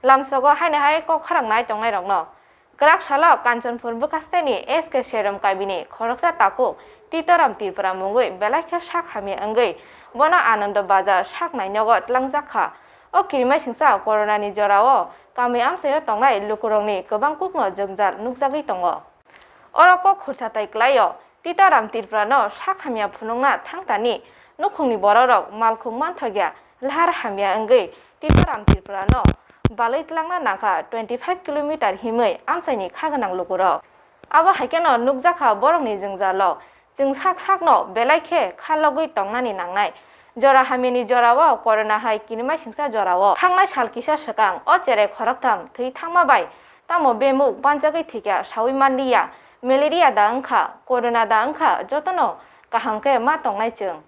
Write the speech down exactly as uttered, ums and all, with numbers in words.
Lamsogo haino hai kok kharangnai tongnairokno kwrak salo Kanchanpur bwkhasteni S K Serom kabini khoroksa takhuk Titoram Tripura mungwi belai khe sak hamya wngwi bono Anando Bazar sak nainogo tlangjak kha. O kirimaisingsa Corona ni jorao kamwi amchaio tongnai lukurokni kwbang kukno jwngjal nukjagwi tongo. Oro kok khursa tai kwlaio, Titoram Tripurano sak hamya phunukna thangtani nukhungni bororok malkhung manthokya lahar hamya wngwi Titoram Tripurano balwi tlangna nangkha twenty five kilometer himwi amchaini kha gwnang lukurok. Abo hai kheno nukjakha borokni jwngjalo chwng sak sakno belai khe kha logwi tongnani nangnai. Jora hamyani jorao Corona hai kirimaisingsa jorao thangnai sal kisa swkang o cherai khoroktham thwi thangma bai tamo bemuk banjagwi thwikha saui manliya. Malaria da wngkha, Corona da wngkha, jotono kaham khe ma tongnai chwng.